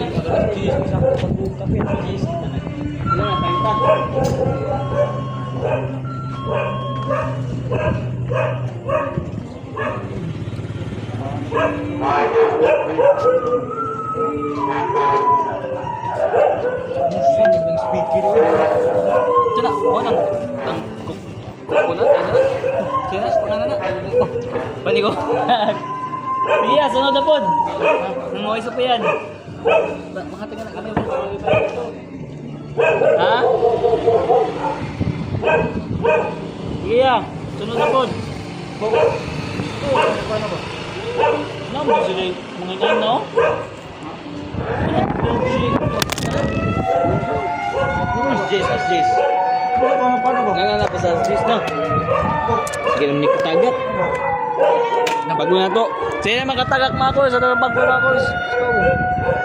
Ilan na, 30. Ito na, oh, nang, nang, coconut, ano na? Sino na, pangalan na? Panigo. Iya, sunod na pod. Nang mga isa pa yan. Makatagal na kami. Ha? Iya, sunod na pod. Paano ba? Ano ba sila yung mga yan, no? Jis, Jis. Paano paano ba? Nga nga nga, basta Jis na. Sige naman ni katagak. Bago na to. Sige na makatagak mga kurs. Ano bago mga kurs? Let's go.